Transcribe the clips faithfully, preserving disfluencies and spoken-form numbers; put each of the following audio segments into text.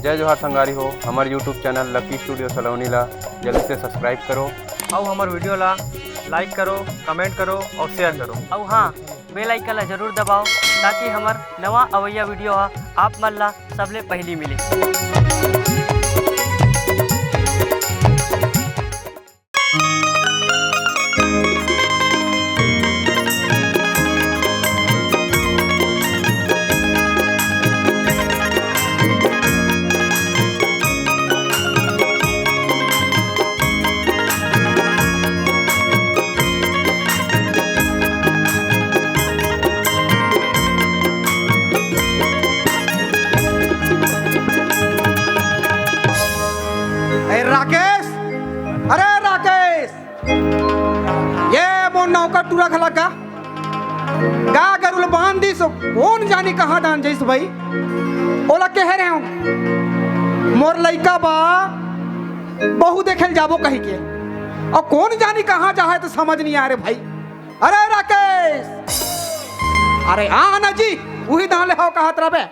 जय जोहार संगवारी हो, हमर YouTube channel Lucky Studio सलोनी ला जल्दी से subscribe करो। अउ हमर video ला like करो, comment करो अउ share करो। अउ हाँ, bell icon ला जरूर दबाओ, ताकि हमर नवा अवइया video ह आप मन ला सबले पहिली मिले। ए राकेश, अरे राकेश, ये मोर नौकर टूरा घला का गाय गरु ल बांध दिस, कोन जानी कहाँ दान जइस भाई। ओला कहे रहे हूँ, मोर लइका बा, बहू देखे ल जाबो कहि के, अउ कोन जानी कहाँ जाहे, त समझ नइ आय रे भाई। अरे राकेश, अरे आ ना जी, उही दान ले हव कहत रबे।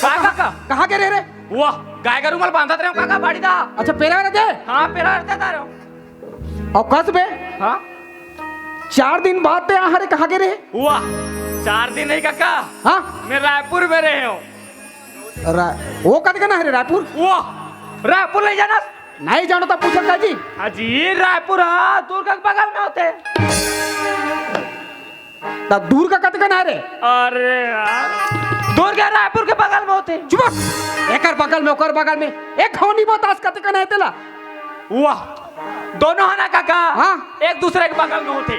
का काका? कहाँ गे रहे रे? वाह, गाय गरु मन ल बांधत रहे हंव काका, बाड़ी डहर। अच्छा, पेरा रहे दे। हाँ, पेरा रहे दे रहे हंव। अउ कस बे? हाँ? चार दिन बाद ते आ हरे, कहाँ गे रहे? वाह, चार दिन नहीं काका। हाँ? मैं रायपुर में रहे हंव। रा-, वो कतका ना हरे रायपुर? वाह, रायपुर नहीं जानस? नहीं जानव त पूछत का जी? अजी, रायपुर हा दुर्ग के बगल में होथे। त दुर्ग कतका ना हरे? अरे यार, दुर्ग रायपुर के बगल में होथे। चुप! एकर बगल में, ओकर बगल में, एक घाव नइ बतास कतका ना हे तेला। वाह, दोनों हे ना काका? हाँ। एक दूसरे के बगल में होथे।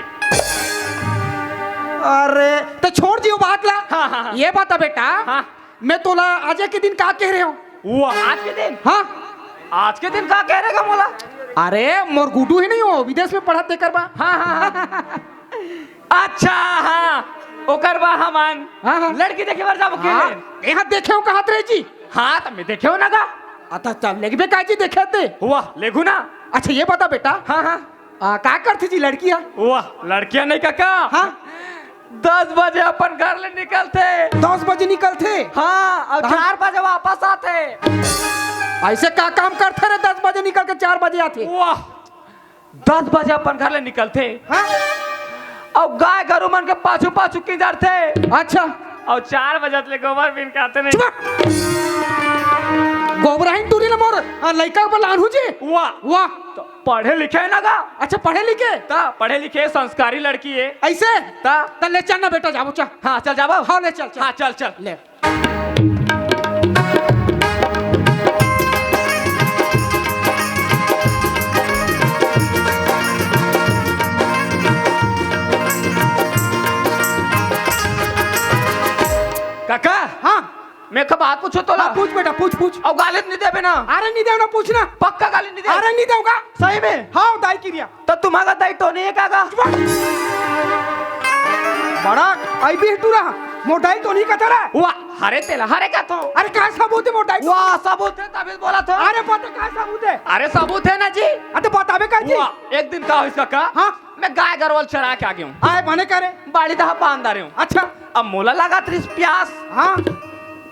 अरे, त छोड़ दियो बात ला। हाँ, हाँ, हाँ। ये बता बेटा, हाँ। मैं तोला आजे के दिन का कहे रहे हंव? वाह, आज के दिन? हाँ। आज के दिन का कहे रहे गा मोला? अरे, मोर गुड्डू हे नहीं, वो विदेश में पढ़त तेकर बा। हाँ, हाँ, हाँ। अच्छा, हाँ, ओकर बा हमन हाँ, हाँ। लड़की देखे बर जाबो के हाँ, ले। यहाँ देखे हंव कहत रहे जी। हाँ, त मैं देखे हंव ना गा। अच्छा, चल, लेगबे का जी देखे ते? वाह, लेगहूं ना। अच्छा, ये बता बेटा। हाँ, हाँ। आ, का करथे जी लड़की ह? वाह, लड़किया नहीं काका। हाँ। दस बजे अपन घर ले निकलथे। दस बजे निकलथे? हाँ, अउ हाँ। चार बजे वापस आथे। अइसे का काम करथे रे, दस बजे निकल के चार बजे आथे? वाह, दस बजे अपन घर ले निकलथे। हाँ? अउ गाय गरु मन के पाछू पाछू किंजरथे। अच्छा। अउ चार बजे ले गोबर बिन के आथे नहीं। चुप! गोबराहिन टूरी ल मोर, आ, लइका बर लानहूं जी। वाह। वाह। त पढ़े लिखे हे ना गा? अच्छा, पढ़े लिखे? त पढ़े लिखे संस्कारी लड़की हे। अइसे? त? त ले चल ना बेटा, जाबो, चल। हाँ, चल जाबो। हाँ, ले चल, चल। हाँ, चल, चल। ले। काका, हाँ। मैं एक बात पूछों तोला। हाँ, पूछ बेटा, पूछ, पूछ। अउ गाली नइ देबे ना? अरे नइ देंव ना, पूछ ना। पक्का गाली नइ देबे? अरे नइ देंव का? सही में? हाँ, दाई किरिया। त तुम्हारा दाई टोनी हे का गा? चुप। बड़ा अइबी टूरा, मोर दाई टोनी कथे रे। वाह, हरे तेला, हरे का तो? अरे का सबूत हे मोर दाई? वाह, सबूत हे तभी बोलत हंव। अरे बता का सबूत हे? अरे सबूत हे ना जी। अरे त बताबे का जी? वाह, एक दिन का होइस काका? हाँ। मैं गाय गरु ल चरा के आ गे हंव। आय बने करे। बाड़ी डहर बांध डारे हंव। अच्छा। अब मोला लागत रहिस प्यास। हाँ।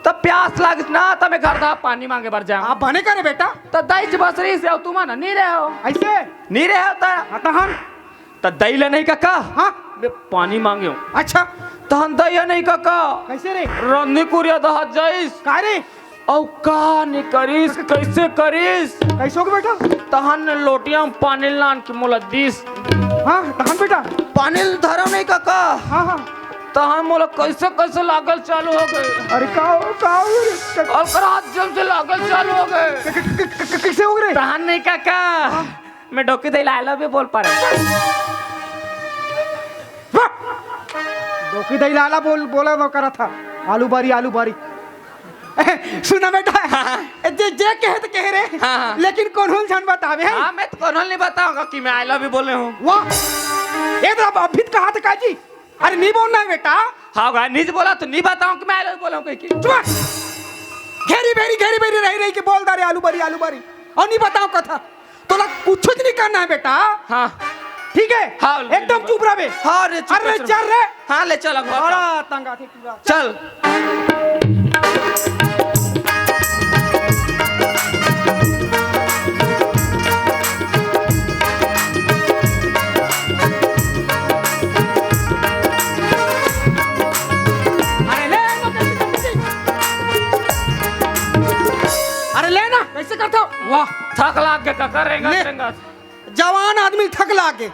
त प्यास लागिस ना, त मैं घर डहर पानी मांगे बर जांव। हाँ, बने करे बेटा। त दाई च बस रहिस हे, अउ तुमन नइ रहे हव। अइसे? नइ रहे हव त। हाँ, तहन? त दाई ल नहीं काका। हाँ। मैं पानी मांगे हंव। अच्छा। तहन दाई ह नहीं काका। कइसे रे? रंधनी कुरिया डहर जाइस। का रे? अउ का नइ करिस, कइसे करिस? कइसे होगे बेटा? तहन लोटिया म पानी लान के मोला दिस। हाँ, तहन बेटा? पानी ल धरंव नहीं काका। हाँ, हाँ। तहन मोला कइसे कइसे लागल चालू होगे। अरे का हो, का हो रे? अउ कर हाथ जम से लागल चालू होगे। क-, क-, क-, क-, कइसे होगे रे? तहन नहीं काका। हाँ। मैं डोकी दाई ला I love you बोल पारेंव। वाह! डोकी दाई ला ला बोल, बोला न करत हा। आलू बारी, आलू बारी। सुना बेटा, हाँ, हाँ। जे, जे कहे त कहे रे, हाँ, हाँ। लेकिन कोनो ल झन बताबे, हैं? हाँ, मैं त कोनो ल नइ बतावंव कि मैं I love you बोले हंव। वाह! ये तो अब, अभी त कहा था का जी? अरे, नइ बोलना हे बेटा। हाँ, भाई, नइ बोला त नइ बतावंव कि मैं I love you बोले हंव कहिके। चुप! घेरी बेरी, घेरी बेरी रहि रहि के बोल डारे आलू बारी, आलू बारी। अउ नइ बतावंव कथा। तोला कुछ नहीं करना है बेटा। हाँ। ठीक है? हाँ, एकदम चुप रह बे। हाँ रे, चुप अरे रह। चल रे। हाँ, ले चल अब। बड़ा तंग आथे पूरा। चल। अरे ले ना, कैसे करते हो? वाह, थक लाग के कका रेंगत ले। रेंगत। जवान आदमी थक लागे,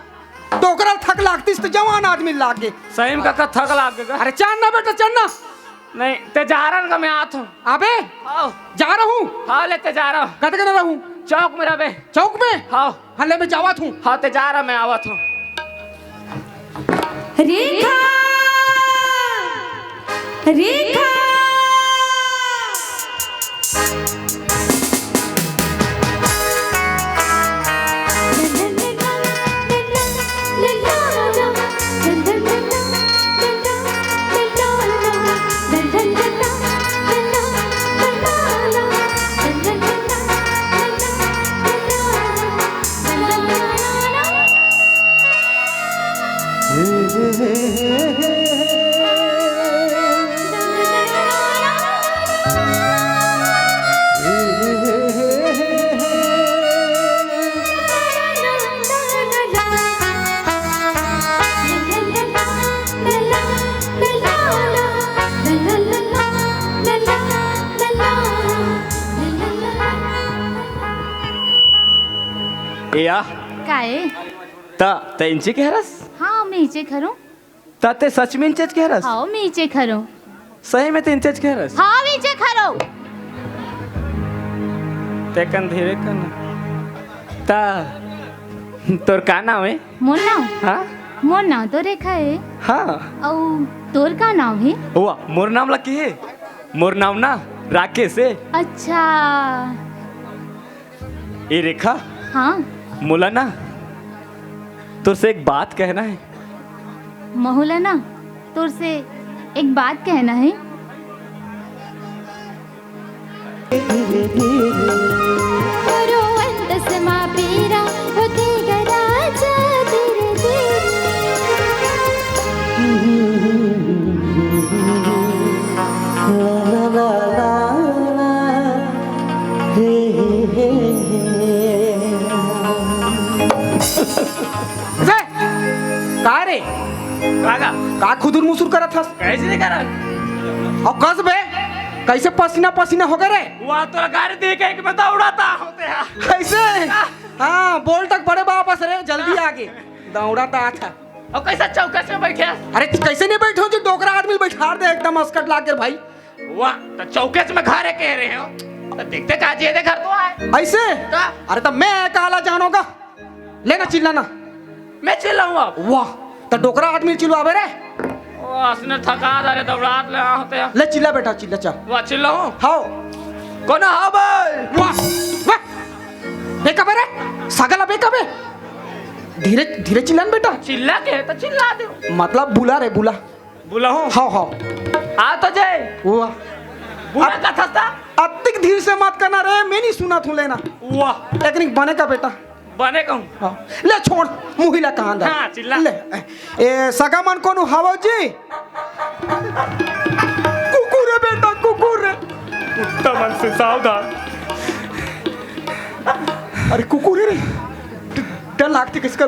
डोकरा थक लागतिस त जवान आदमी लागे। सही में कका थक लाग के। अरे चल ना बेटा, चल ना। नहीं, ते जा रहा ना, मैं आत हूँ। अबे, आओ। जा रहा हूँ। हाँ, ले ते जा रहा। कत कन रहूँ? चौक में रहबे। चौक में? हाँ। हाँ, ले मैं जावत हूँ। हाँ, ते जा रहा, मैं आवत हूँ। रेखा, रेखा। ए आ, काय? त, त इंचे के हरस? हाँ, मैं इंचे खरो। त ते सच में इंचेच के हरस? हाँ, मैं इंचे खरो। सही में ते इंचेच के हरस? हाँ, मैं इंचे खरो। ते कन धीरे कन। त तोर का नाम है? मोर नाम? हाँ? मोर नाम तो रेखा है। हाँ। अउ तोर का नाम है? वाह, मोर नाम ला के है? मोर नाम ना राकेश है। अच्छा। ए रेखा। हाँ। मोला ना तोर से एक बात कहना है। महू ला ना तोर से एक बात कहना है। का रे? कागा? का खुदुर मुसुर करत हस? कैसे नहीं करत? अउ कस बे, कैसे पसीना पसीना हो गए रे? वाह, तोरा गाड़ी देख के मैं दौड़ाता होते हैं। कैसे? हाँ। हाँ, बोल तक बड़े बाप अस रे, जल्दी आगे। दौड़ाता था। अउ कैसे चौकस में बैठे? अरे कैसे नहीं बैठो जी, डोकरा आदमी बैठार दे, एकदम अस्कट लाग गए भाई। वाह, त चौकस में घर है कह रहे हो, त देखते का जी, ये घर तो आए। ऐसे? का? अरे त मैं काला जानोगा, लेना चिल्लाना। मैं चिल्लाऊं अब? वाह, त डोकरा आदमी चिल्लावे रे। ओ, असने थका दे रे, दौड़ात ले होते हैं। ले चिल्ला बेटा, चिल्ला चल। वाह, चिल्लाऊं? हाओ। कोनो हाओ बे? वाह, वाह। बेकबे रे, सगा ला बेकबे। धीरे, धीरे चिल्ला न बेटा। चिल्ला के त चिल्ला दे। मतलब बुला रे, बुला। बुलाऊं? हाओ, हाओ। आ तो जाए। वाह। बुला अब का था? अतिक धीर से मत करना रे, मैं नहीं सुना थू लेना। वाह। एक निक बने का बेटा। बने कहूँ। हाँ। ले छोड़, मुहिला कहाँ दा? हाँ, चिल्ला। ले, ए, सगा मन कोनो हावो जी? कुकुर है बेटा, कुकुर है। कुत्ता मन से सावधान। अरे कुकुर है रे। डर लागते किसका?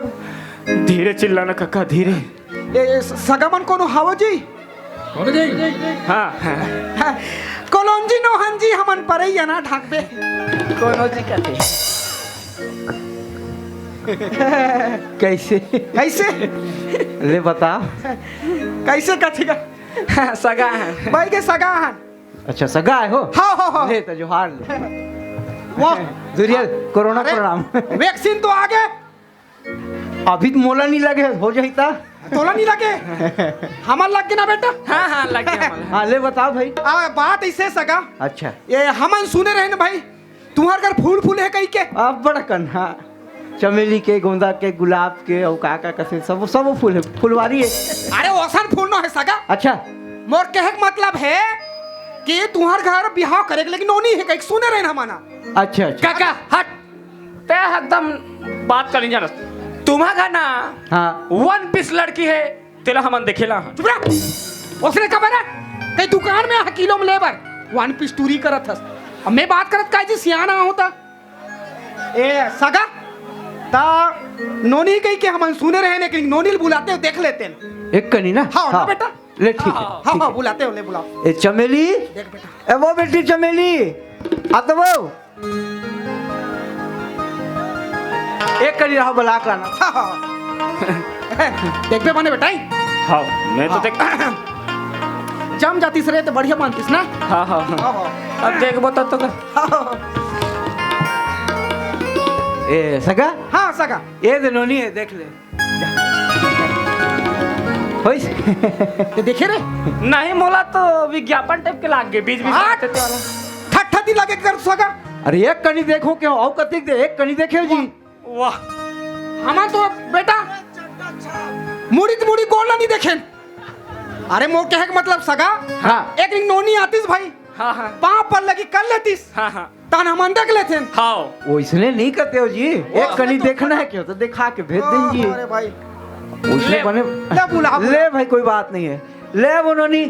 धीरे चिल्लाना कका, धीरे। ए, ए, स-, सगा मन कोनो हावो जी? कोनो जी? हाँ। हाँ, कोलोंजी नोहन जी हमन परैया ना ढाकबे। कोनो जी कथे। कैसे? कैसे? ले बता। कैसे कथे का? हाँ, सगा है। भाई के सगा है। अच्छा, सगा है हो? हाँ, हाँ, हाँ। ले तो जोहार ले। वाह। धुरियल, कोरोना अरे, प्रणाम। वैक्सीन तो आ गए। अभी तो मोला नहीं लगे, हो जाही ता। तोला नहीं लगे? हमार लग के ना बेटा। हाँ, हाँ, लग गया हमार। हाँ, ले बताओ भाई। आ, बात ऐसे सगा। अच्छा। ये हमन सुने रहे ना भाई, तुम्हार घर फूल फूल है कहीं के? अब बड़ा कन्हा, चमेली के, गोंदा के, गुलाब के, और का का कसे सब, सब फूल है, फुलवारी है। अरे ओसन फूल नो है सगा। अच्छा। मोर कहे के मतलब है कि तुम्हार घर बिहाव करे के लेकिन नोनी है कहीं सुने रहे ना हमारा। अच्छा, अच्छा। काका, हट। ते एकदम बात कर ली जानस। तुम्हारा ना हाँ। वन पीस लड़की है, तेला हमन देखेला। चुप रह। उसने का बना? कहीं दुकान में हकीलों में लेबर वन पीस टूरी करत हस। अब मैं बात करत का जी सियाना होता। ए सगा, ता नोनी कही के हमन सुने रहे, लेकिन नोनी ल बुलाते हो, देख लेते हैं। एक कनी ना? हाँ, ना हाँ। बेटा? ले, ठीक है, हाँ, ठीक हाँ, है। बुलाते हो, ले बुलाओ। ए चमेली, देख बेटा। ए वो बेटी चमेली, आ तो वो। एक कनी रहा, बुला के लाना। हाँ, हाँ। देख बे माने बेटा ही। हाँ, मैं तो हाँ। देख जम जातीस रे तो बढ़िया मानतीस ना। हाँ, हाँ, हाँ। हाँ, हाँ। अब देख बता तो का। हाँ, हाँ। ए सगा, हाँ, सगा। ये दे नोनी है, देख ले। होइस? ते देखे रे? नहीं, मोला तो विज्ञापन टाइप के लाग गए, बीच बीच में हट! आते ते वाला। ठट्ठा दी लागे कर सगा। अरे एक कनी देखो क्यों, औ कतिक दे, एक कनी देखे जी। वाह। हमार तो बेटा मुड़ी त मुड़ी गोड़ ला नहीं देखेन। अरे मोर कहे के मतलब सगा, हाँ। एक दिन नोनी आतीस भाई, हाँ, हाँ। पाँव पर लगी कर लेतीस। हाँ, हाँ। तान हमन देख लेथेन। हाँ। ओइसने नहीं करते हो जी, एक कनी तो देखना है क्यों, तो दिखा के भेज दें जी। अरे भाई। ओइसने ले। बने। ले बुला, बुला। ले भाई, कोई बात नहीं है। ले वो नोनी,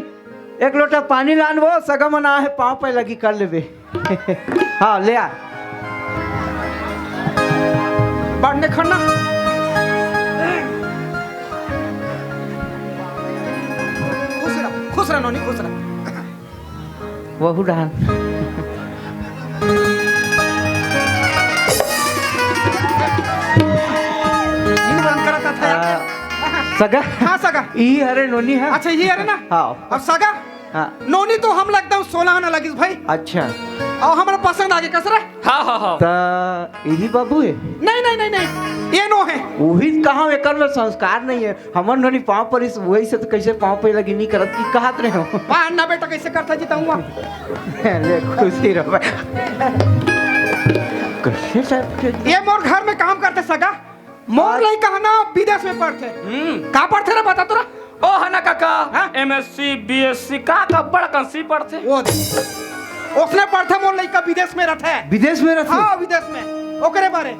एक लोटा पानी लान, वो सगा मन आहे, पाँव पे लगी कर लेबे। हाँ, ले आ। बढ़ने खन्ना। खुश रह, खुश रह नोनी, खुश रह। वहू डाहन। इन बंद करत था। आ, सगा? हाँ, सगा। ई हरे नोनी है। अच्छा, ये हरे ना? हाँ। अब सगा? हाँ। नोनी तो हमला एकदम सोलह आना लगिस भाई। अच्छा। अउ हमला पसंद आगे कस रे? हाँ, हाँ, हाँ। त इही बाबू है? नहीं, नहीं, नहीं, नहीं। ये नो है। उही कहा एकर में संस्कार नहीं है। हमर नोनी पाँव परिस, वही से तो कैसे पाँव पे लगी नहीं करत की कहत रहे हो। वाह, अन्ना बेटा कैसे करता जी तहुआ? ले खुशी रहो। कैसे टाइप के? ये मोर घर में काम करते सगा। मोर आज लइका ह ना विदेश में पढ़थे। हम्म। का पढ़थे रे बता तो रे? ओ हना काका, हाँ? एमएससी, बीएससी का का बड़ कंसी पढ़थे। ओ दे। ओसने पढ़थे मोर लइका विदेश में रथे। विदेश में रथे? हाँ, विदेश में। ओकरे बारे।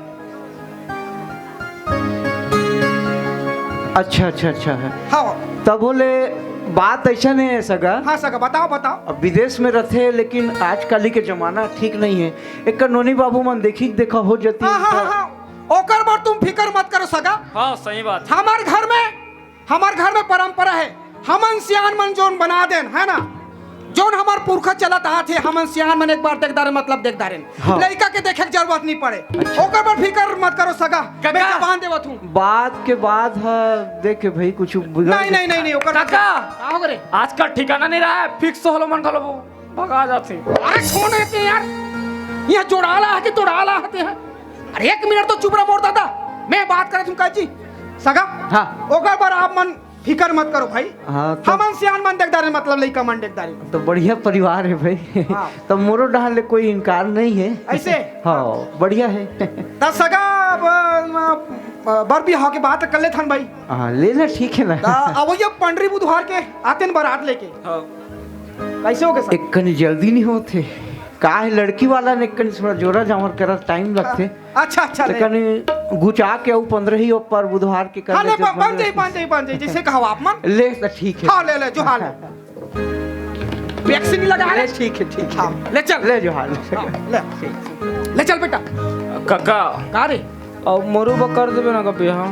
अच्छा, अच्छा, अच्छा है। हाँ। तब बोले बात ऐसा नहीं है सगा। हाँ सगा, बताओ, बताओ। अब विदेश में रथे, लेकिन आजकल के जमाना ठीक नहीं है। एक नोनी बाबू मन देखी देखा हो जाती हाँ, है। हाँ, हाँ, हाँ। ओकर बर तुम फिकर मत करो सगा। हाँ, सही बात। हमार घर में, हमार घर में परंपरा है, हमन सियान मन जोन बना देन, है ना, जोन हमार पुरखा चलत आत हे, हमन सियान मन एक बार देख डारेन, मतलब देख डारेन। हाँ। लइका के देखे के जरूरत नहीं पड़े। अच्छा। ओकर बर फिकर मत करो सगा, काका। मैं जबान देवत हूँ। बात के बाद ह, देखे भाई कुछ बिगड़ नहीं, गया। नहीं, नहीं, नहीं, ओकर काका। का हो रे? आजकल ठिकाना नहीं रहा है, फिक्स होलो मन घलो भगा जाते। अरे छोड़ देते यार, यहाँ जोड़ाला है कि तोड़ाला आते हैं। अरे एक मिनट तो चुप रह मोर दादा, मैं बात करत हूँ काजी। सगा, हाँ। ओकर बर आप मन फिकर मत करो भाई। हाँ, तो हमन सियान मन देखदारे, मतलब लइका मन देखदारे। तो बढ़िया परिवार है भाई। हाँ। तो मोरो डहार ले कोई इनकार नहीं है। ऐसे? हाँ, बढ़िया है। त सगा अब, अ, बर बिहाव के बात कर लेथन भाई। हाँ, ले ना, ठीक है ना। त अवैया पंडरी बुधवार के आतेन बारात लेके। हाँ। कैसे हो गए सर? एक कनी जल्दी नहीं होते। का है, लड़की वाला ने एक कनी थोड़ा जोरा जामर करा टाइम लगथे। अच्छा, अच्छा, त ले। कनी गुचा के अउ पंद्रह ही ऊपर बुधवार के कर हाँ, ले, लेते बन पंद्रह जाई, बन जाई, बन जाई, जैसे कहो आप मन। ले त ठीक है। हाँ, ले, ले, जो हाल है। वैक्सीन लगा ले, ले। ठीक है, ठीक है। हाँ, ले चल। ले जो हाल है। हाँ, ले। ले चल बेटा। काका। का रे? अब मोरू बर कर देबे ना कभी, हाँ।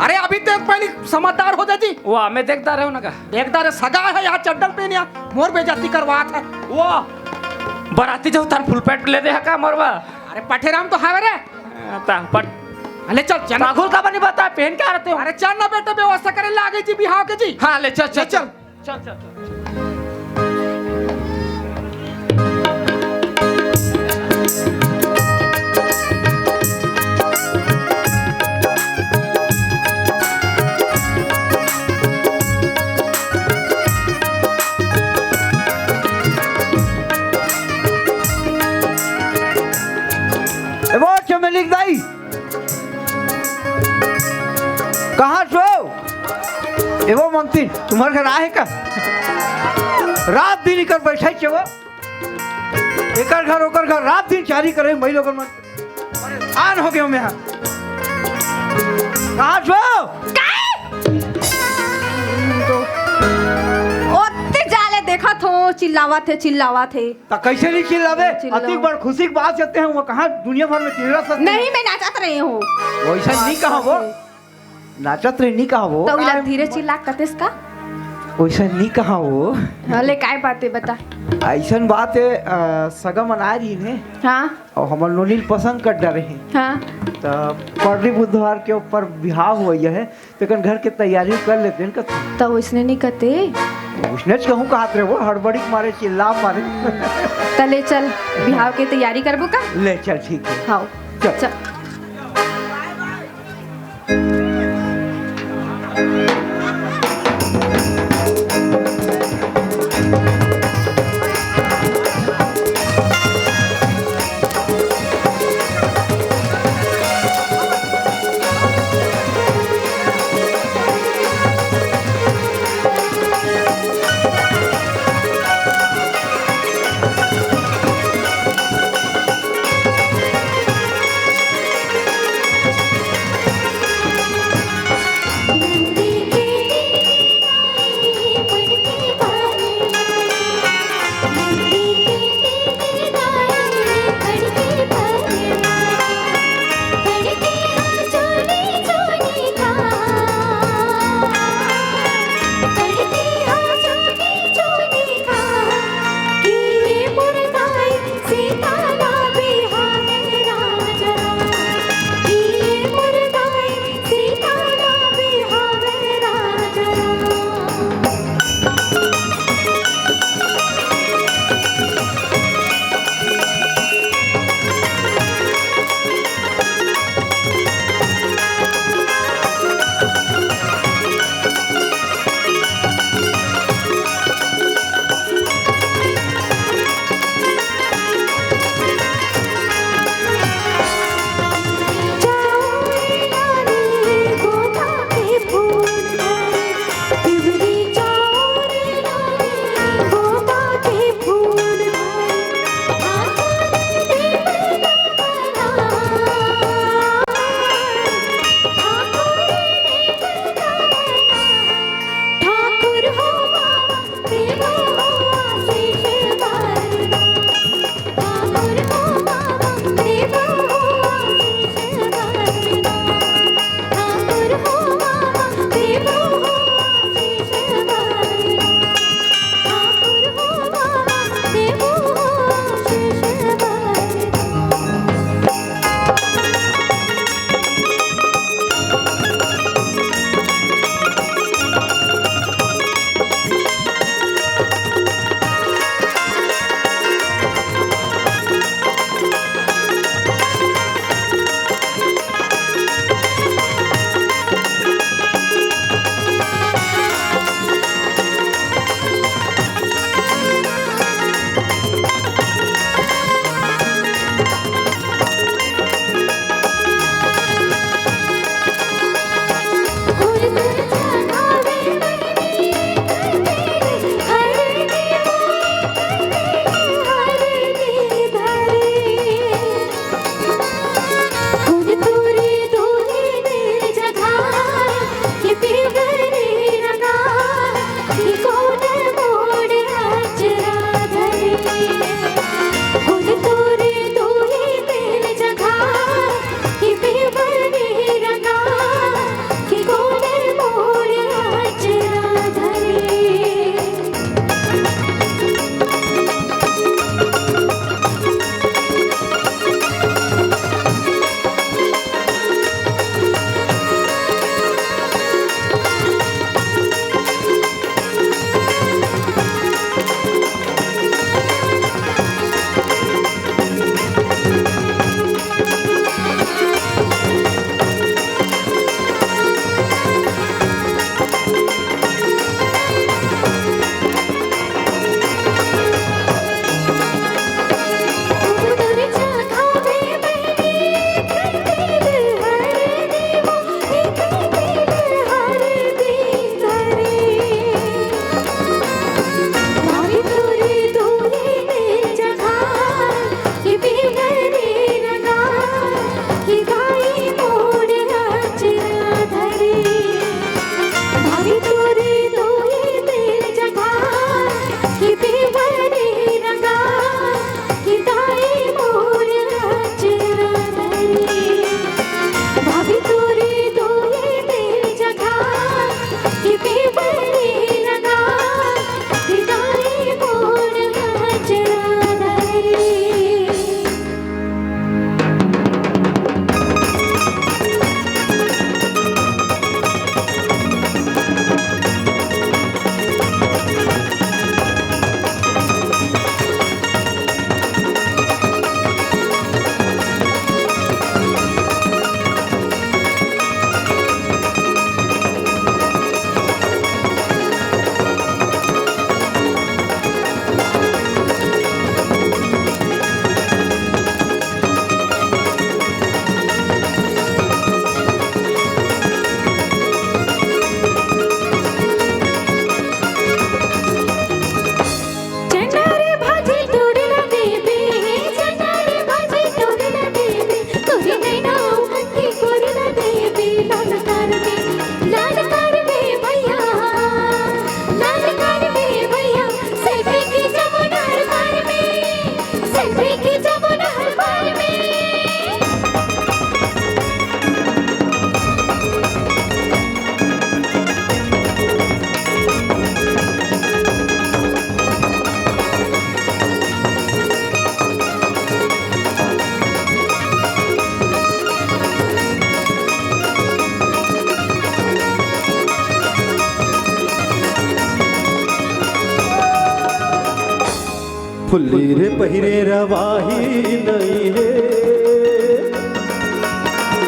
अरे अभी तो पहले समझदार हो जा जी। वाह, मैं देखता रहूँ ना का। देखता रहे, सगा है यहाँ चड्डल पहनिया, मोर बेइज्जती करवात है। वाह, बराती जाऊ तान फुल पैंट ले दे हा का मोर बर? अरे पठेराम तो हावे रे। ता पट। अरे चल, चल। पागल का बनी बता, पहन के आ रहते हो? अरे चल ना बेटा, व्यवस्था करे लागे जी बिहाव के जी। हाँ, ले चल, चल, ले चल। चल। चल, चल, चल। ए वो चमेली के दाई, कहाँ सो? ए वो ममती, तुम्हारे घर आहे का? रात दिन इकर बैठे छे वो। एकर घर, ओकर घर, रात दिन चारी करे, मई लोगन मन। आन हो गयो मैं। कहाँ छो? काय? ओत्ते जाले देखत हो, चिल्लावत हे, चिल्लावत हे। त कैसे नहीं चिल्लावे? चिल्लाओ। अतिक बड़ खुशी की बात करते हैं, वो कहाँ दुनिया भर में चिल्ला सकते हैं? नहीं, मैं नाचत रहे हूँ। वैसा नहीं कहा वो। नाचत रहे नहीं कहा वो। तो उला धीरे चिल्ला कतेस का? वैसा नहीं कहा वो। हाँ, ले, काय बात है, बता। ऐसन बात है, अ, सगा मन आए रही ने। हाँ। और हमर नोनी ल पसंद कर डरे हैं। हाँ। त परली बुधवार के ऊपर बिहाव होइया है, तेकन घर के तैयारी कर लेते हैं कथी। त उसने नहीं कहते। उसने च कहूँ कहत रहे वो, हड़बड़ी के मारे चिल्ला मारे। त ले चल, बिहाव के तैयारी करबो का? ले चल, ठीक है। हाँ। चल। चल। फुल्ली रे पहिरे रवाही नइ हे,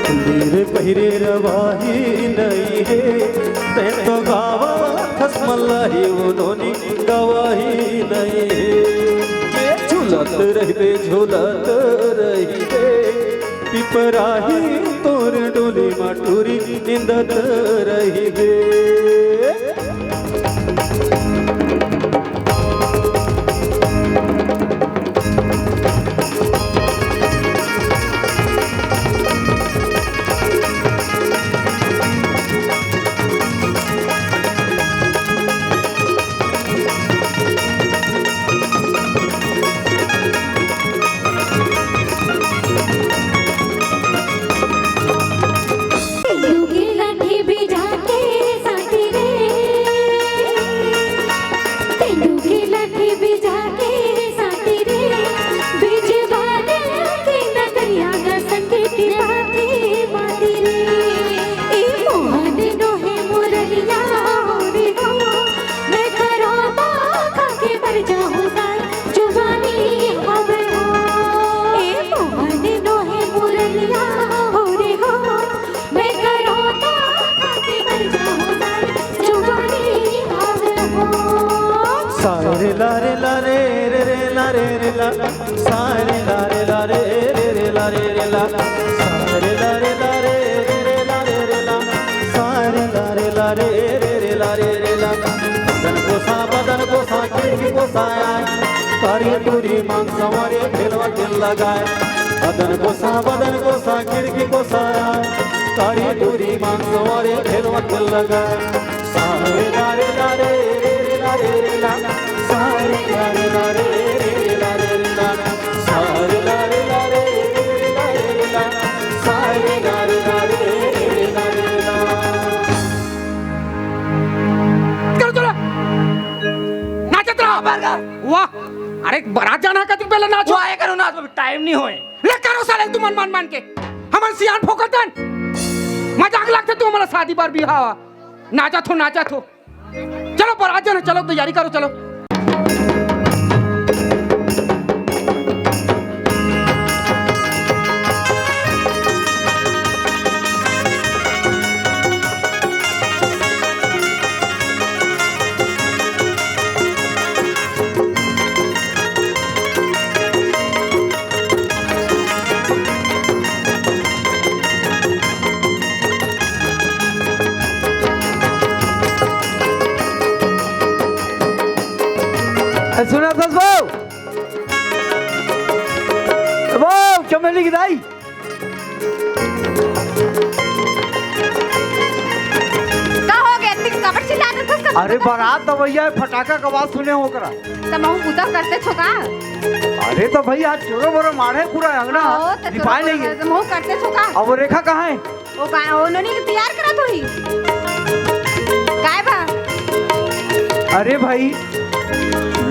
फुल्ली रे पहिरे रवाही नइ हे, तैं तो गावत हस मल्लाही, ओ नोनी गवाही नइ हे। झूलत रहिबे, झूलत रहिबे, पिपराही तोर डोली म टूरी निंदत रहिबे। तेंदू के लाठी बिजा के साथी रे, तेंदू के लाठी बिजा के साथी रे, बिजवान के नगरिया गा संग टिपा के माती रे। ए मोहन नोहे मुरलिया हो रे हो, मैं करोबा खा के मर जाहूँ साय जुवानी हवे हो। ए मोहन नोहे मुरलिया हो रे हो, मैं करोबा खा के मर जाहूँ साय जुवानी हवे हो। सारे लारे लारे रे रे लारे रे ला, सारे लारे लारे रे रे लारे रे ला, सारे लारे लारे रे रे लारे रे ला, सारे लारे लारे रे रे लारे रे ला। बदन कोसा, बदन कोसा, खिड़की कोसा आय, कारी टूरी मांग संवारी भेलवा दिल लगाय। बदन कोसा, बदन कोसा, खिड़की कोसा आय, कारी टूरी मांग संवारी भेलवा दिल लगाय। सारे लारे लारे रे रे लारे रे ला, सारे लारे लारे रे रे लारे रे ला, सारे लारे लारे रे रे लारे रे ला, सारे लारे लारे रे रे लारे रे ला। करो चलो। नाचत रहो। वाह, अरे बारात जाना है, कतिक पहले नाचो। वाह, ये करो नाच, अभी टाइम नहीं होए। ले करो साले, तुमन मान मान के हमन सियान फोकटन। मजाक लागथे तू हमला शादी बर बिहाव। नाचत हो, नाचत हो। चलो बारात जाना, चलो तैयारी करो, चलो। ए, सुना दस बो। ए, बो, चमेली की दाई। का हो गया? इतनी काबर चिल्लात हस? अरे, बारात तो भैया फटाका का आवाज सुने हो करा। त महू बुता करते छो का? अरे तो भैया, आज चोरो बोरो मारे पूरा अंगना, ओ, त निपाय चोरो नहीं है। बोरो महू करते छो का? अब वो रेखा कहाँ है? वो का, वो नोनी के तैयार करत होही। काय बा? अरे भाई,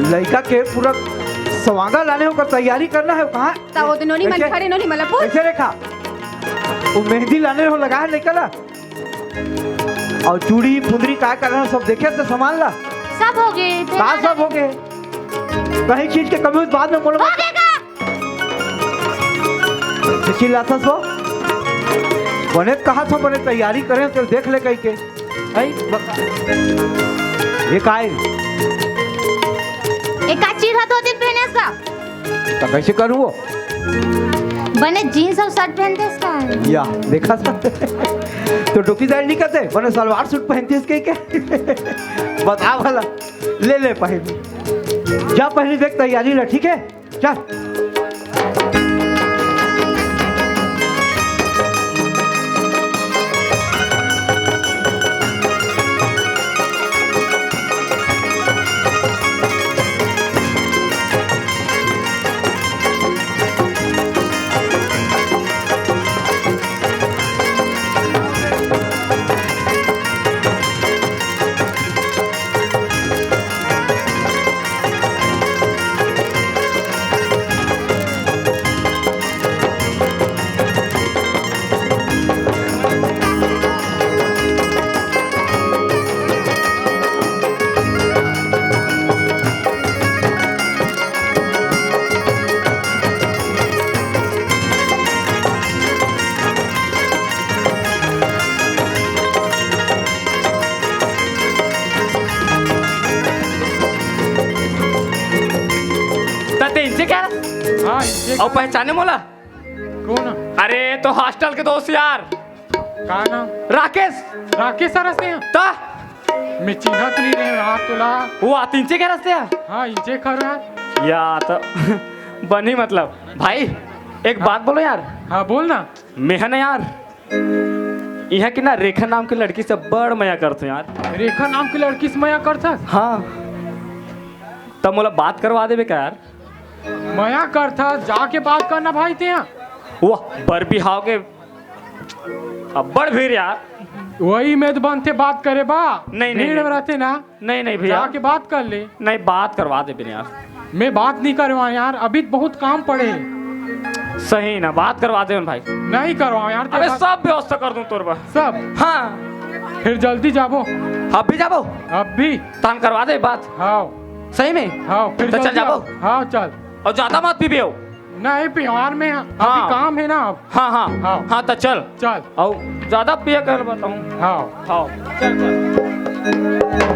लइका के पूरा सवांगा लाने हो, ओकर तैयारी करना है, कहाँ? त वो तो नोनी मन कैसे? खड़े नोनी मला पूछ। कैसे रेखा? वो मेहंदी लाने हो, लगा है लइका ला? और चूड़ी, फुंदरी काय करना, सब देखे से सामान ला? सब हो गए, का सब हो गए? कहीं चीज के कमी हो तो बाद में बोलो। हो गए का? चिल्लाथस वो? बने कहा था, बने तैयारी करें तो देख ले कहीं के। हैं? बक-, ये काय? एक का चीज हा दो दिन पहने का? तो कैसे करूँ वो? बने जींस और शर्ट पहनते इसका। या, देखा था। तो डोकीदार नहीं कहते, बने सलवार सूट पहनते इसके क्या? बता भला, ले ले पहन। जा पहले देख तैयारी ला, ठीक है? चल। अउ पहचाने मोला? कौन? अरे, तो हॉस्टल के दोस्त यार। का नाम? राकेश। राकेश सर हसे? त मैं चिन्हत नहीं रहे यार तोला। वो आतिंचे के रस्ते हैं? हाँ, इंचे खर यार। या तो बनी मतलब। भाई, एक बात बोलो यार। हाँ, बोल ना। मैं है ना यार, यहाँ की ना रेखा नाम की लड़की से बड़ मया करते यार। रेखा नाम की लड़की से मया करता? हाँ। तब मोला बात करवा देबे का यार? मया करता, जाके बात करना भाई ते यहाँ। वाह, बर बिहाव के अब्बड़ भीड़ यार। वही में तो बनते बात करे बा। नहीं, नहीं, भीड़ में नहीं। रहते ना। नहीं, नहीं भैया। जाके बात कर ले। नहीं, बात करवा देबे यार। मैं बात नहीं करवा यार, अभी तो बहुत काम पड़े। सही ना, बात करवा देबे भाई। नहीं करवाओ यार, अबे बात सब व्यवस्था कर दूं तोर बर। सब? हाँ। फिर जल्दी जाबो। अभी जाबो? अभी। तान करवा दे बात। हाँ। सही में? हाँ, फिर तो चल जल्दी जाबो। आओ। हाँ, चल। अउ ज्यादा मत पीबे हो। नहीं पीवार में अभी हाँ। काम है ना अब। हाँ, हाँ। हाँ। हाँ, तो चल। चल। अउ ज्यादा पिए कर बताऊं। हाँ। हाँ, चल, चल।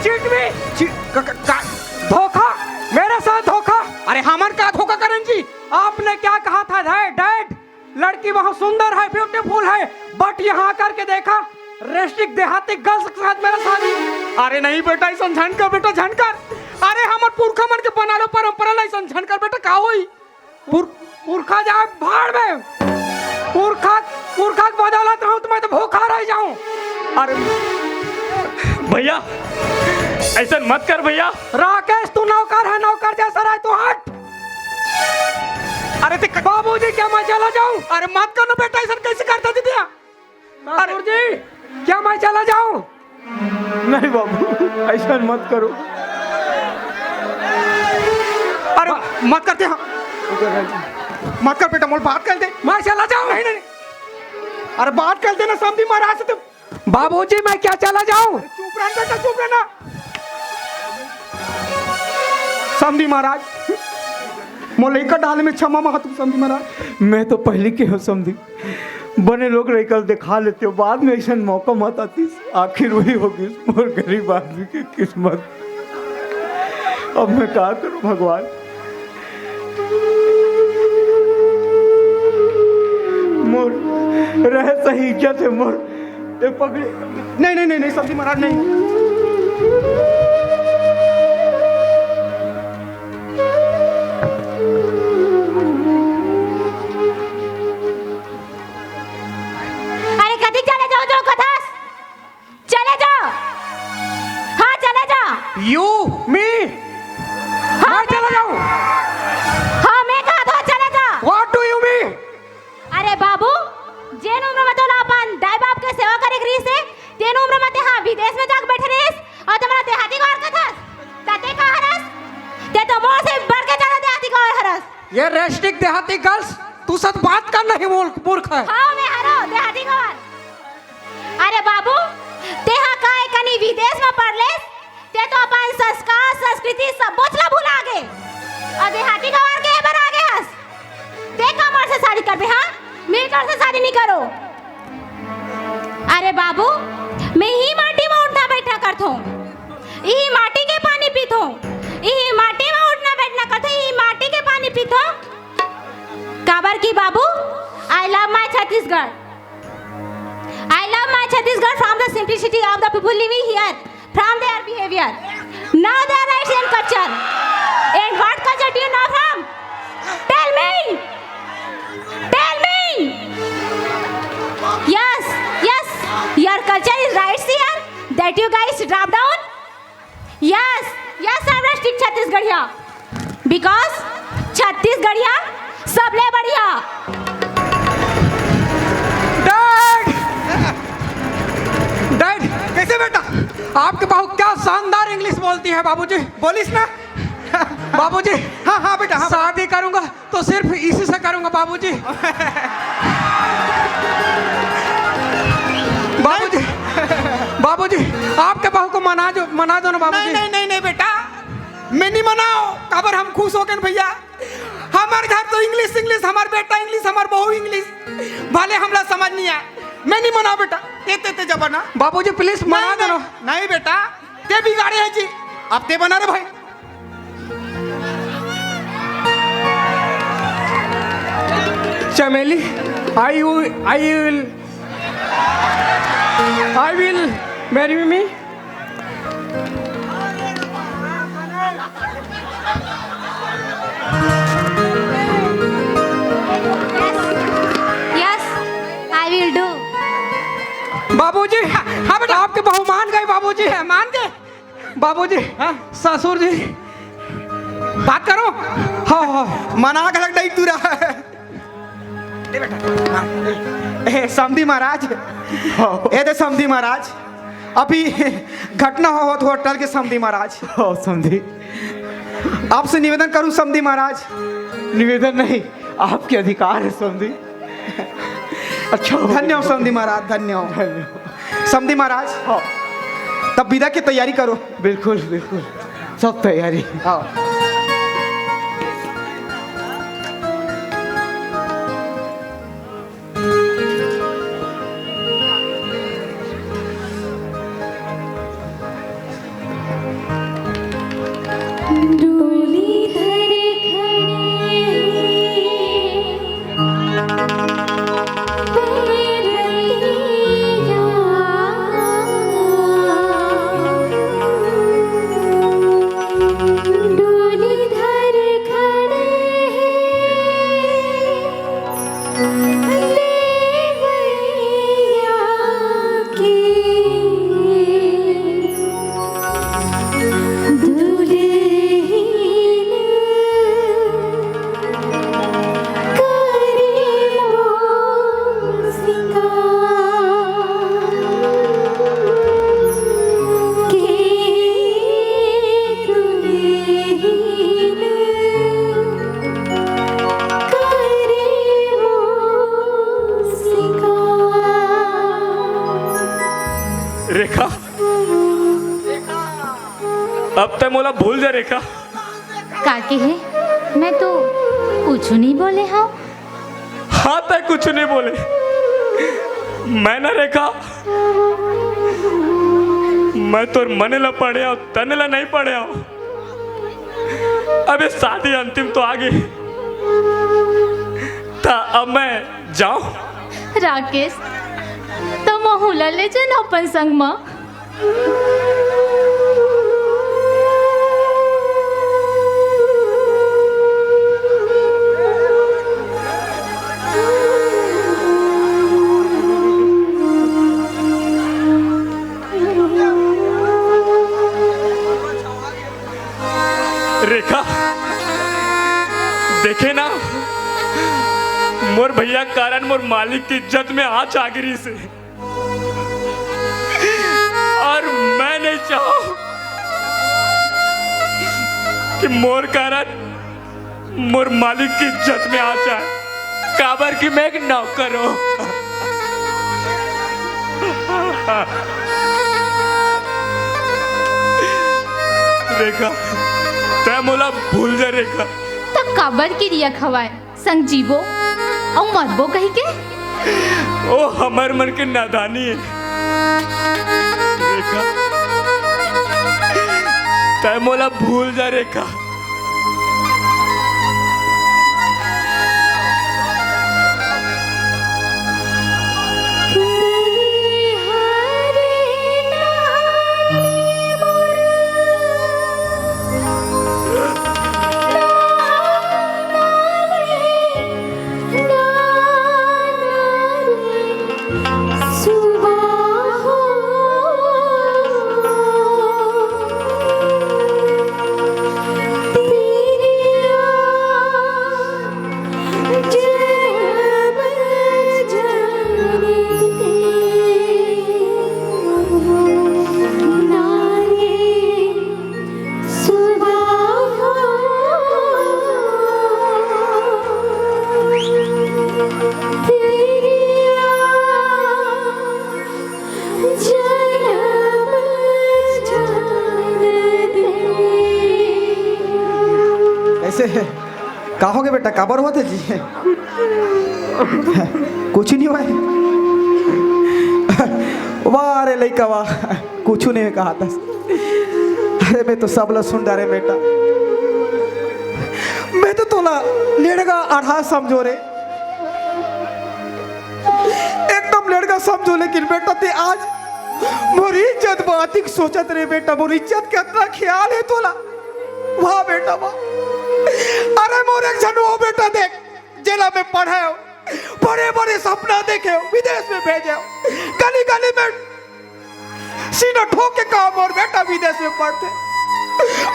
चीट मी। ची-, क-, क-, का? धोखा, मेरे साथ धोखा। अरे हमन का धोखा करन जी? आपने क्या कहा था, डैड? लड़की बहुत सुंदर है, ब्यूटीफुल है, but यहाँ आकर के देखा, रस्टिक देहाती गर्ल्स के साथ मेरा शादी। अरे नहीं बेटा, ऐसा झन कर बेटा, झन कर। अरे हमर पुरखा मन के बना लो परंपरा ला, ऐसा झन कर बेटा, का होई? पुर-, पुरखा जाए भाड़ में। पुरखा, पुरखा के बदौलत रहूं तो मैं तो भूखा रह जाऊं। अरे भैया, ऐसा मत कर भैया। राकेश, तू नौकर है, नौकर जैसा रहे, तू हट। अरे ते क- बाबूजी, क्या मैं चला जाऊं? अरे मत कर ना बेटा, ऐसा कैसे करता दीदी? अरे ठाकुर जी, क्या मैं चला जाऊं? नहीं बाबू, ऐसा मत करो। अरे मत करते, हाँ। मत कर बेटा, मोर बात कर दे। मैं चला जाऊं? नहीं, नहीं, नहीं। अरे बात कर देना समधी महाराज से तो। बाबूजी, मैं क्या चला जाऊं? चुप रहना बेटा, चुप रहना। समधी महाराज, मोला एकर डाले में क्षमा महतू समधी महाराज। मैं तो पहली के हो समधी, बने लोग रहिकल दिखा लेते हो, बाद में ऐसा मौका मत आतीस। आखिर वही हो गिस मोर गरीब आदमी के किस्मत। अब मैं का करूं भगवान? मोर रहे सही इज्जत है मोर। ए पगड़ी। नहीं, नहीं, नहीं, नहीं, समधी महाराज, नहीं। अरे कतिक चले जाओ, जाओ कथस। चले जाओ। हाँ, चले जाओ। You, me? हाँ, मैं चला जाऊं? हाँ, मैं कहा तो चले जाओ। What do you mean? अरे बाबू, जेन उम्र में तोला अपन दाई बाप के सेवा करे के रहिस हे, तेन उम्र में ते हाँ विदेश में जाके बैठे रहिस, अउ ते मोला देहाती गंवार कथस। त ते का हरस? ते तो मोर से बढ़ के ज्यादा देहाती गंवार हरस। ये रस्टिक देहाती गर्ल्स, तू साथ बात करना ही मूर्ख, मूर्ख है। हाँ, मैं हरो देहाती गंवार। अरे बाबू, तेहा का एकनी विदेश में पढ़ लेस, ते तो अपन संस्कार, संस्कृति सब बोचला भुला गे। अउ देहाती गंवार के बर आ गे हस। ते का मोर से शादी करबे, हाँ? मैं तोर से शादी नहीं करो। अरे बाबू, मैं इही माटी में उठना बैठना करथों, इही माटी के पानी पीथों, इही माटी में उठना बैठना करथों, इही माटी के पानी पीथों। काबर की बाबू, I love my Chhattisgarh. I love my Chhattisgarh from the simplicity of the people living here, from their behavior. Now their rights and culture. And what culture do you know from? Tell me. Tell me. Yes, yes. Your culture is rights here that you guys drop down. Yes, yes, I respect Chhattisgarhiya, because छत्तीसगढ़िया सबले बढ़िया। Dad, dad, कैसे बेटा? आपके बहू क्या शानदार English बोलती है बाबूजी। बोलिस ना। बाबूजी, हाँ, हाँ बेटा, हाँ। शादी करूंगा तो सिर्फ इसी से करूंगा बाबूजी। बाबूजी, बाबूजी, आपके बहू को मना जो, मना दो ना बाबूजी। नहीं, नहीं, नहीं, नहीं बेटा, मैं नहीं मनाओ, काबर हम खुश हो गए भैया। हमार घर तो इंग्लिश, इंग्लिश, हमार बेटा इंग्लिश, हमार बहू इंग्लिश, भले हमला समझ नहीं आए, मैं नहीं मनाओ बेटा। ते, ते, ते जब ना बाबूजी, प्लीज मना नहीं, दो ना। नहीं, नहीं बेटा, ते बिगाड़े है जी, अब ते बना रे भाई। चमेली, I will, I will, I will marry me. Yes, I will do. बाबूजी, हाँ बेटा, आपके बहू मान गए बाबूजी। मान गए? बाबूजी, हाँ? ससुर जी, बात करो। हाँ, हाँ। मना घलक नहीं तू रहा है। ए बेटा, हाँ। ए, समधी महाराज। हाँ। ए दे समधी महाराज, अभी घटना हो, होटल के समधी महाराज। हाँ, समधी। आपसे निवेदन करूं समधी महाराज। निवेदन नहीं, आपके अधिकार है समधी। अच्छा हो धन्य हो समधी महाराज, धन्य हो। धन्य हो। समधी महाराज, हाँ। तब विदा की तैयारी करो। बिल्कुल, बिल्कुल, सब तैयारी। हाँ। रेखा, अब तैं मोला भूल जा रेखा। का कहे? मैं तो कुछु नहीं बोले हँव। हाँ, तैं कुछु नहीं बोले। मैं ना रेखा, मैं तोर मने ला पढ़े हँव, तने ला नहीं पढ़े हँव। अबे शादी अंतिम तो आ गे, त अब मैं जाँव। राकेश, त महूँ ला ले जा ना अपन संग म। रेखा, देखे ना, मोर भैया के कारण मोर मालिक के इज्जत में आँच आ गिरिस हे। अउ मैं नहीं चाहँव कि मोर कारण मोर मालिक के इज्जत में आँच आए, काबर कि मैं एक नौकर हँव। रेखा, तैं मोला भूल जा रेखा। त काबर किरिया खवाए? संग जीबो अउ मरबो कहिके? ओ हमर मन के नादानी हे। रेखा, तैं मोला भूल जा रेखा। ऐसे है। का होगे बेटा, काबर होत हे जी? कुछु नहीं होय। वाह रे लइका वाह, कुछु नहीं कहा था। अरे मैं तो सब ला सुन डारे बेटा। मैं तो तोला लेड़गा अड़हा समझों रे, एकदम लेड़गा समझों, लेकिन बेटा तैं आज मोर इज्जत बातिक सोचत रे बेटा, मोर इज्जत के अतना ख्याल हे तोला। वाह बेटा वाह। अरे मोर एक झन वो बेटा देख, जेला मैं पढ़ाएँव, बड़े बड़े सपना देखेंव, विदेश में भेजेंव, गली गली में सीना ठोक के कहा मोर बेटा विदेश में पढ़थे।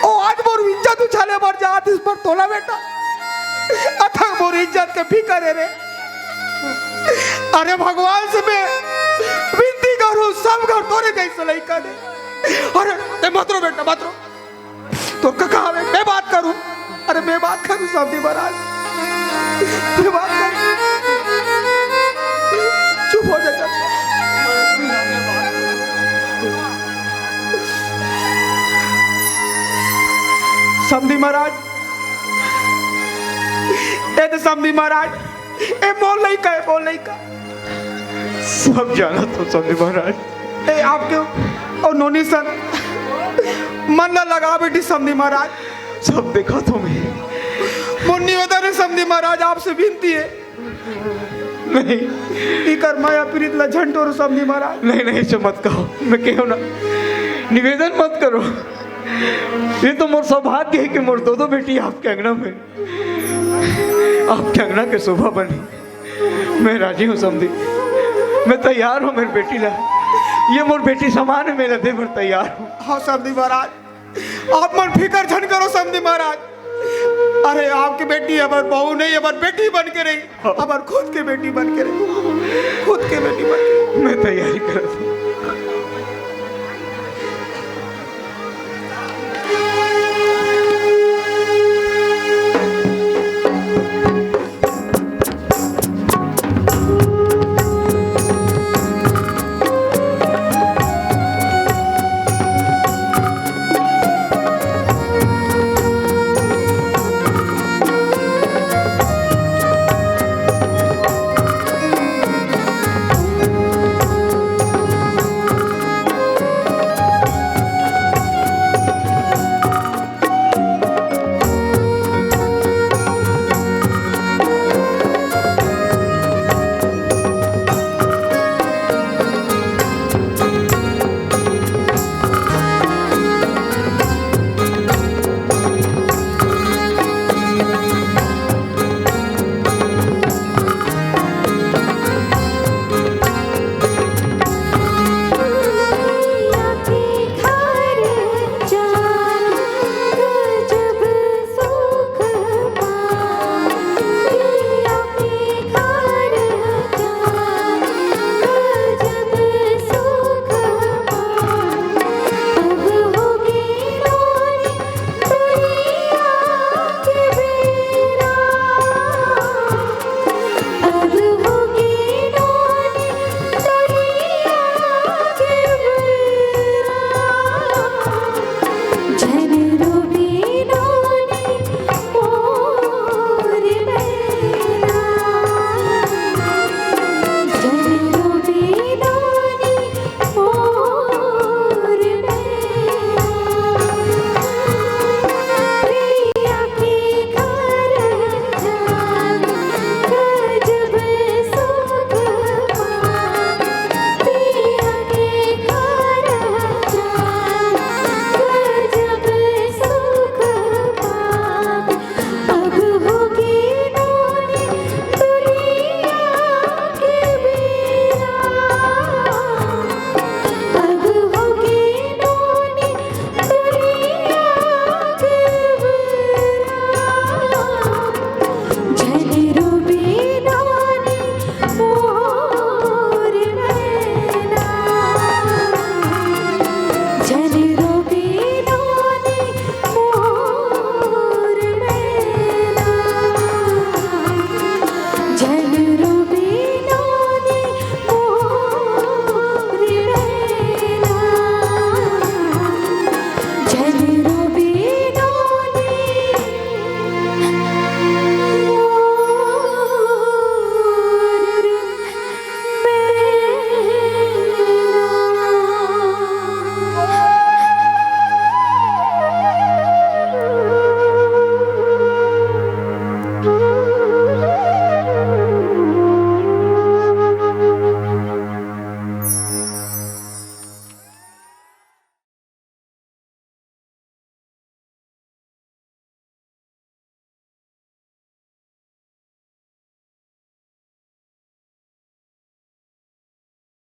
ओ आज मोर इज्जत उछाले बर जात हे, इस पर तोला बेटा अथक मोर इज्जत के फिकर हे रे। अरे भगवान से मैं विनती करूँ, सब घर तोरे जइसे लइका दे। अरे तैं मत रो बेटा, मत रो। तोर कका हवे, मैं बात करूँ। अरे मैं बात करूँ समधी महाराज, मैं बात करूँ। चुप हो जा, चुप। समधी महाराज, ए तो समधी महाराज, ए मोर लइका, ए मोर लइका। सब जानत हँव समधी महाराज। ए आपके अउ नोनी सन मन ला लगा बेटी समधी महाराज। सब देखत हँव मैं। मोर निवेदन हे समधी महाराज, आपसे विनती हे। नहीं। इकर मया पीरित ला झन टोरो समधी महाराज। नहीं, नहीं, ऐसे मत कहो। मैं कहेंव ना, निवेदन मत करो। ये तो मोर सौभाग्य हे कि मोर दो दो बेटी आपके अंगना में, आपके अंगना के शोभा बने। मैं राजी हँव समधी, मैं तैयार हँव मोर बेटी ला, ये मोर बेटी समान हे, मैं ला दे बर तैयार हँव। हाँ समधी महाराज, आप मन फिकर झन करो समधी महाराज। अरे आपके बेटी हमर बहू नहीं, हमर बेटी बन के रही, हमर खुद के बेटी बन के रही, खुद के बेटी बन के। मैं तैयारी करत हँव।